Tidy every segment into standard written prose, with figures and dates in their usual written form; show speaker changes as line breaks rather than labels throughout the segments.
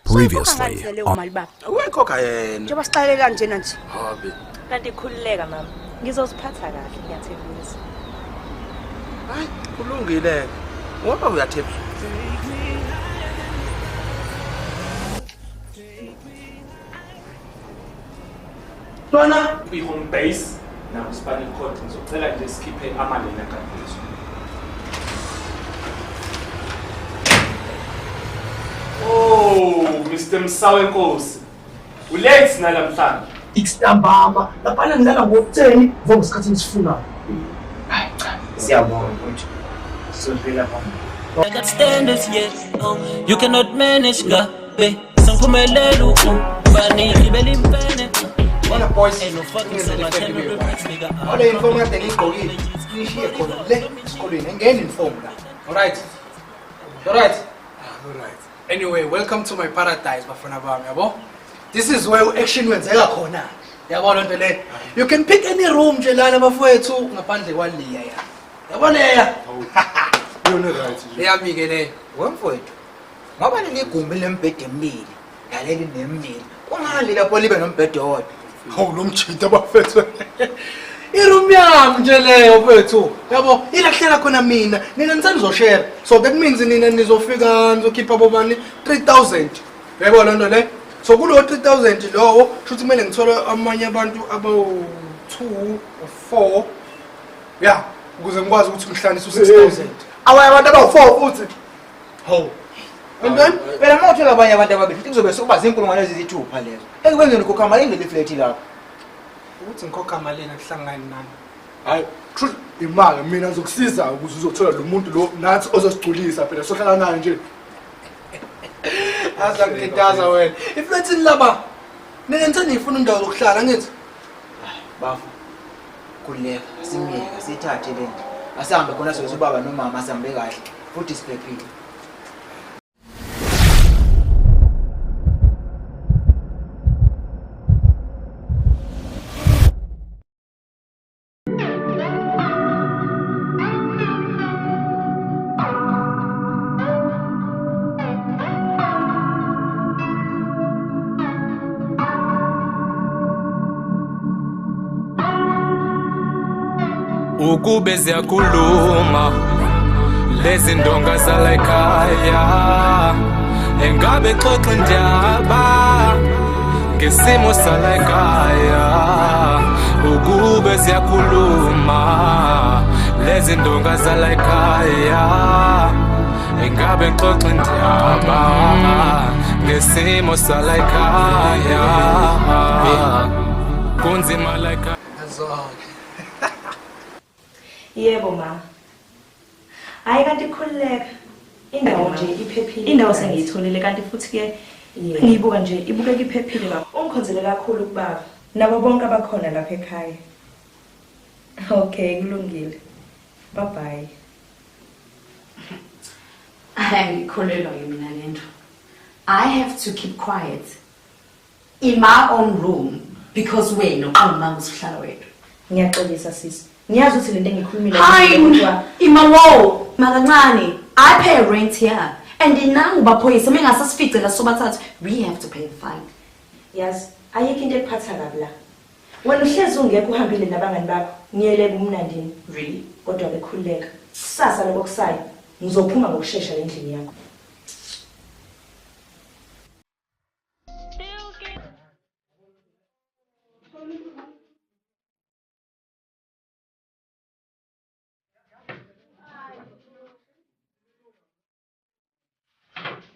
ukuthi soyikhokha ngani
Previously
leyo
on-
mali baba.
Uyayikhokha yena.
Njengoba sixalela njena nje.
Habe.
Kanti khululeka mama. Ngizoziphatha kahle ngiyathembisa.
Hayi, kulungile. Ngoba uyathembisa.
Ntwana
kwi-home base nakwi-spinal cord ngizocela nje sikhiphe amalena kadezo. Oh, Mr. Msawe Nkosi. Ulate nalamhlanje.
Ntambama laphana ngilala ngo-10 vuka ngesikhathi engisifunayo.
Hayi cha, siyabonga mfowethu. Sizodlula phambili.
I got standards, yeah. Oh, you cannot manage, gabe. Sangiphumelela ubani ngibele impene.
Bona boys,
Ain't no fucking so much regrets, nigga.
Ole uniform kade ngiyigqokile. Ngishiye khona le esikolweni, angeni uniform la.
Alright. Alright. Alright. Anyway, welcome to my paradise bafana bami, yabo? This is where action wenzeka khona. Yabo lento le. You can pick any room nje lana bafowethu ngaphandle kwaleya ya. Yabo leya.
Yona right nje.
Eyami ke leyo.
Wemfowethu, ngoba leli gumbi lembhede emibili, naleli nemibili. Kungani lapho libe nombhede owodwa?
Hawu lo mjita bafethu.
I-room yami nje leyo mfethu. Yabo, ila kuhlala khona mina. Nina nisanizoshare. So that means nina nizofika nizokhipha bobani 3000. Yebo lento le. So kulo 3000 lowo shuthi kumele ngithole amanye abantu abawu 2 or 4. Yeah, ukuze ngikwazi ukuthi ngihlanganise u6000.
Awaye abantu abawu-4 futhi.
Hawu. And then
Phela uma uthola abanye abantu ababili futhi kuzobe sekuba zinkulungwane eziyisithupha lezo. Ekwenzeni ukhokha imali ingene flat lapho.
Ukuthi ngikhokha malini akuhlangani nami.
Hayi, truth imali mina ngizokusiza ukuze uzothola lo muntu lo nathi ozosigculisa phela sohlala naye nje.
Aza ngiditaza wena. Iflatini laba. Nina nisenifuna indawo zokuhlala ngithi.
Bafo, khululeka, simyeke, siyithathe le nto. Asihambe khona soze ubaba nomama sihambe kahle futhi siphephile.
Ukube ziyakhuluma lezi ndonga zala ekhaya, engabe xoxa indaba ngesimo sala ekhaya. Ukube ziyakhuluma lezi ndonga zala ekhaya, engabe xoxa indaba ngesimo sala ekhaya. Kunzima la ekhaya.
Azonke.
Yebo ma. Hayi kanti khululeka. Indawo nje iphephile. Indawo sengiyitholile kanti futhi ke ngiyibuka nje ibukeka iphephile kakhulu. Ungikhonzele kakhulu kubaba. Nabo bonke abakhona lapha ekhaya. Okay, kulungile. Bye bye.
Angikholelwa ke mina lento. I have to keep quiet in my own room because wena uqamba usuhlala wedwa.
Ngiyaxolisa sisi. Ngiyazi ukuthi lento engikhulumile
Hayi,
kodwa
ima wo, makancane. I pay rent here. And nangu baphoyisa mengasasifice la sobathathu, we have to pay the fine.
Yazi ayikho into ekuphatha kabi la. Wena uhlezi ungekho uhambile nabangani bakho. Ngiyele kumnandini.
Really?
Kodwa ke khululeka. Kusasa lokho kusayo ngizophuma ngokushesha endlini yakho.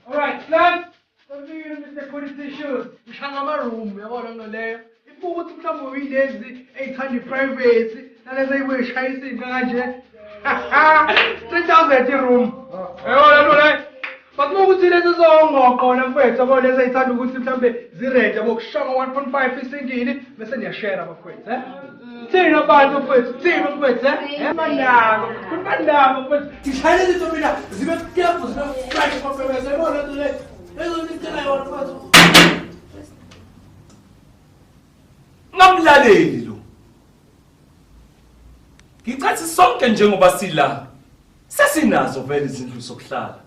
Alright, class. Sefike Mr. Quality Shoes. Ngishaya ama-room yabo lento leyo. Ibuka ukuthi mhlawumbe uyilezi ey'thanda i-privacy nalezi ey'buye y'shaya isinqa kanje. 3000 i-room. Yabo lento leyo. But uma ukuthi lezi zongoqo mfethu yabo lezi ey'thanda ukuthi mhlawumbe zirente yabo kushaya ngo-1.5 isingili bese niyashare bafowethu eh. Thina bantu mfethu, thina mfethu eh. Manako, manako mfethu. Ngishayela izinto mina zibe careful zibe fresh bafethu yabo lento leyo. Lezo ngicela yona mfethu.
Ngamlaleli lo. Ngicathi sonke njengoba sila sesinazo vele izindlu zokuhlala.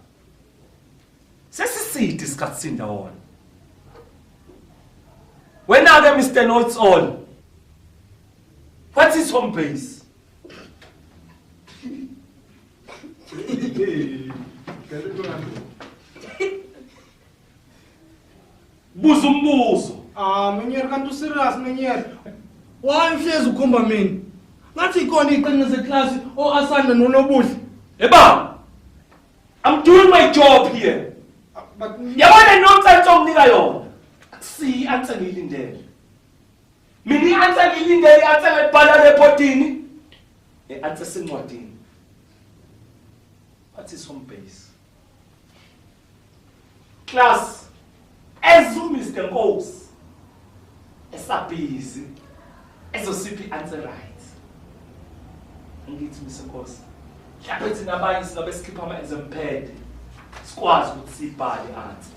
Sesisi Seside isikhathi sindawona. Wena-ke Mr Notes All. What is home base? Buza umbuzo.
Ah, menyeri kanti userious menyeri. Why uhlezi ukhomba mina? Ngathi ikhona iqiniso seclass oAsanda noNobuhle.
Eba. I'm doing my job here.
But
Yabona nonsense onginika yona. Akusiyi i-answer ngiyilindele. Mina i-answer ngiyilindele i-answer ngayibhala lepotini. I-answer sencwadini. What is home base? Class as uMr Nkosi esabhizi ezosipha i-answer right. Ngithi Mr Nkosi mhlawumbe thina abanye singabe sikhipha ama-exam pad sikwazi ukuthi siyibhale i-answer.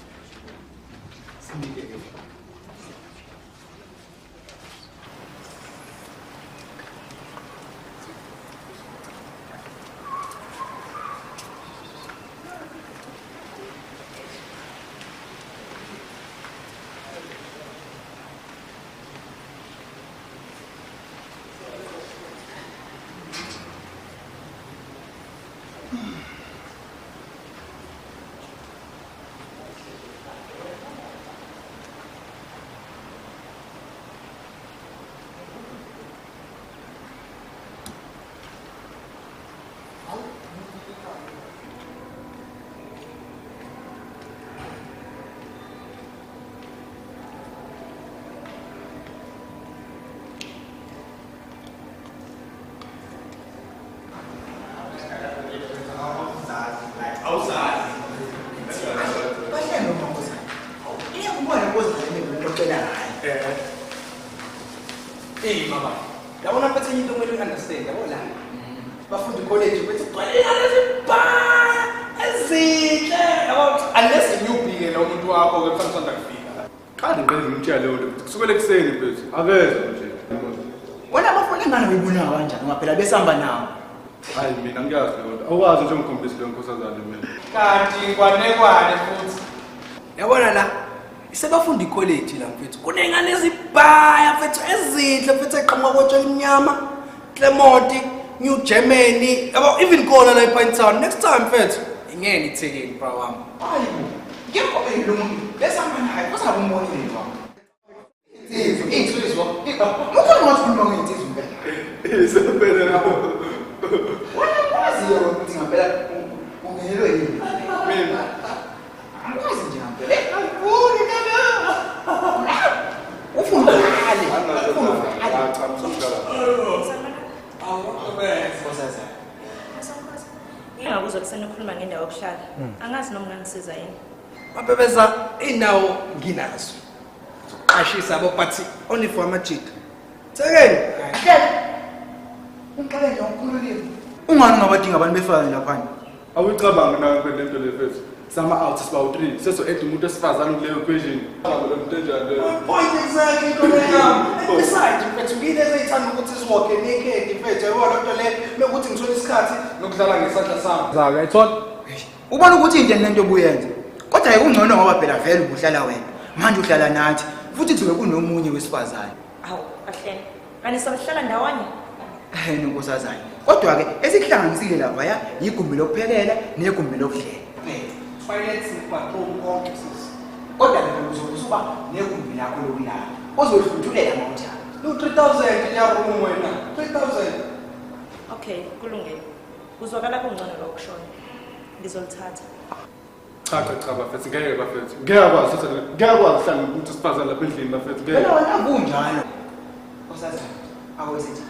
Sinike ke.
Hey mama, yabona mfethu enye into kumele uyi-understand yabo la. Bafunda college mfethu kugcwele lezi ezinhle yabo unless newbie ke lo muntu wakho ke mfana usanda kufika.
Kade ngiqale ngimtshela leyo nto kusukela ekuseni mfethu akezwa nje.
Wena abafuna ingane uyibona kanjani ngoba phela besihamba nawo.
Hayi mina ngiyazi leyo nto. Awukwazi nje ungikhombise leyo nkosazana mina.
Kanti kwanekwane futhi. Yabona la sebafunda icollege la mfethu. Kunengane ezibhaya mfethu ezinhle mfethu eqhamuka kotshela imnyama, Clermont, New Germany, yabo even khona la ePine Town. Next time mfethu ingene ithekeni bra wami.
Hayi ngekho lo muntu besihamba naye usakumbonile lo. Insizwa, ukhona wathi khuluma ngensizwa impela.
Isempela lapho.
Wena wazi yona ukuthi ngempela ungenelwe yini?
Mina
angikwazi nje ngempela. Angifuni kana. Ufuna ukudlale. Ufuna ukudlale.
Cha msukudlala.
Ngingakuzwa kusenikhuluma ngendawo yokuhlala. Angazi noma ungangisiza yini.
Mabebeza indawo nginazo. Qashisa abo but only for amajita. Thekeni.
Hleka. Ungiqale nje ungikhululile. Ungani ungabadinga abantu befana laphana?
Awuyicabangi nawe phela lento le mfethu. Sama out siba u3 seso add umuntu esifazane kuleyo equation. Lo muntu enjani leyo?
Point exactly into yami. Besides mfethu ngilezi ezithanda ukuthi siwoke naked mfethu yabo lento le mekuthi ngithola isikhathi nokudlala ngesandla sami.
Zaka uyayithola?
Ubona ukuthi into lento obuyenza. Kodwa kungcono ngoba phela vele ubuhlala wena. Manje uhlala nathi futhi kuzobe kunomunye wesifazane.
Hawu, kahle. Kanti sohlala ndawonye?
Nkosazana. Kodwa ke esikuhlanganisile lapha ya igumbi lokuphekela negumbi lokudlela.
Toilets nebathroom konke sisi.
Kodwa ke uzobe usuba negumbi lakho lokulala. Ozohluthulela mawuthanda.
No 3000 ya room wena. 3000.
Okay, kulungile. Kuzwakala kungcono lokho kushoyo. Ngizolithatha.
Cha cha cha bafethu ngeke bafethu. Ngeke akwazi ukuthi ngeke akwazi ukuhlala nomuntu wesifazane lapha endlini bafethu ngeke.
Phela wena kunjalo. Nkosazana, akwesithi.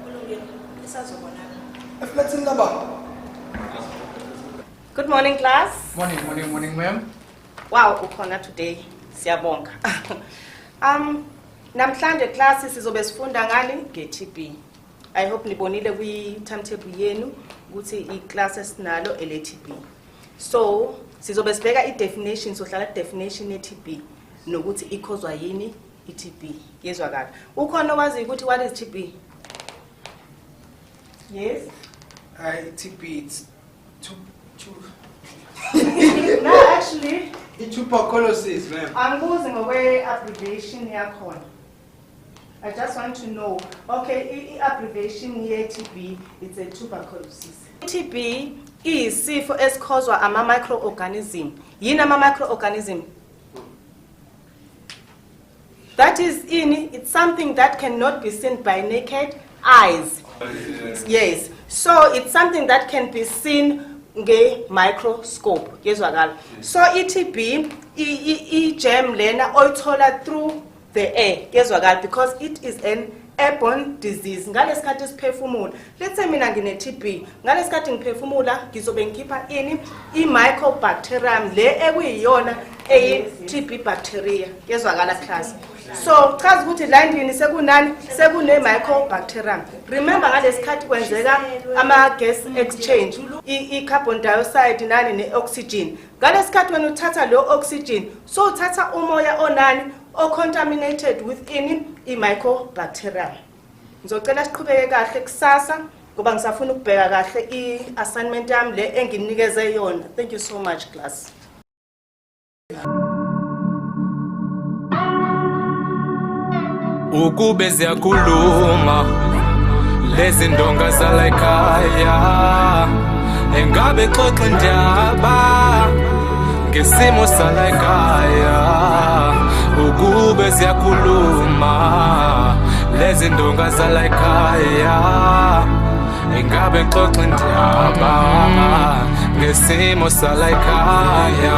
Kulungile. Isazobonana.
Eflatini laba.
Good morning class.
Morning, morning, morning ma'am.
Wow, ukhona today. Siyabonga. Namhlanje class sizobe sifunda ngani nge-TB. I hope nibonile kwi timetable yenu ukuthi i-class esinalo ele TB. So, sizobe sibheka i-definition, sohlala definition ye-TB nokuthi ikhozwa yini i-TB. Yezwakala. Ukhona owazi ukuthi what is TB? Yes.
I TB it's two
No, Ashley,
I-tuberculosis, ma'am.
Angibuzi ngokwe-abbreviation yakhona. I just want to know. Okay, i-abbreviation ye-TB, it's a tuberculosis. I-TB iyisifo esikhozwa ama-microorganism. Yini ama-microorganism? That is ini, it's something that cannot be seen by naked eyes. Yes. So it's something that can be seen nge-microscope. Yezwakala. So i-TB, i-germ lena oyithola through the air. Yezwakala, because it is an airborne disease. Ngalesikhathi siphefumula, let's say mina ngine-TB, ngalesikhathi ngiphefumula ngizobe ngikhipha ini? I-mycobacterium le ekuyiyona eyi-TB bacteria. Yezwakala, class? So chaza ukuthi la endlini sekunani? Sekune-mycobacterium. Remember, ngalesikhathi kwenzeka ama-gas exchange, i-carbon dioxide nani? Ne-oxygen. Ngalesikhathi wena uthatha lo oxygen, so uthatha umoya onani? O-contaminated with ini? I-mycobacterium. Ngizocela siqhubeke kahle kusasa ngoba ngisafuna ukubheka kahle i-assignment yami le enginikeze yona. Thank you so much, class.
Ukube ziyakhuluma lezi ndonga zala ekhaya, engabe xoxa indaba ngesimo sala ekhaya. Ukube ziyakhuluma lezi ndonga zala ekhaya, engabe xoxa indaba ngesimo sala ekhaya.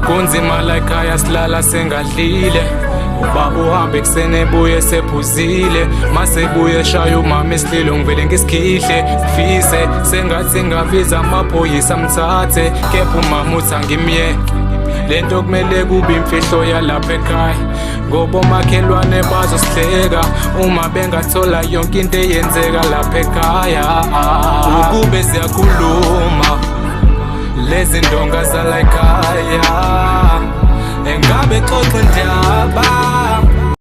Kunzima la ekhaya, silala singadlile. Ubaba uhambe ekuseni ebuye sephuzile, masebuye shaya umama isililo, ngivele ngisikhihle, ngifise sengathi ngabiza amaphoyisa amthathe, kepha umama uthi angimyeke. Lento kumele kube imfihlo yalapha ekhaya ngoba omakhelwane bazosihleka uma bengathola yonke into eyenzeka lapha ekhaya. Ukube ziyakhuluma lezi ndonga zala ekhaya, engabe xoxa indaba.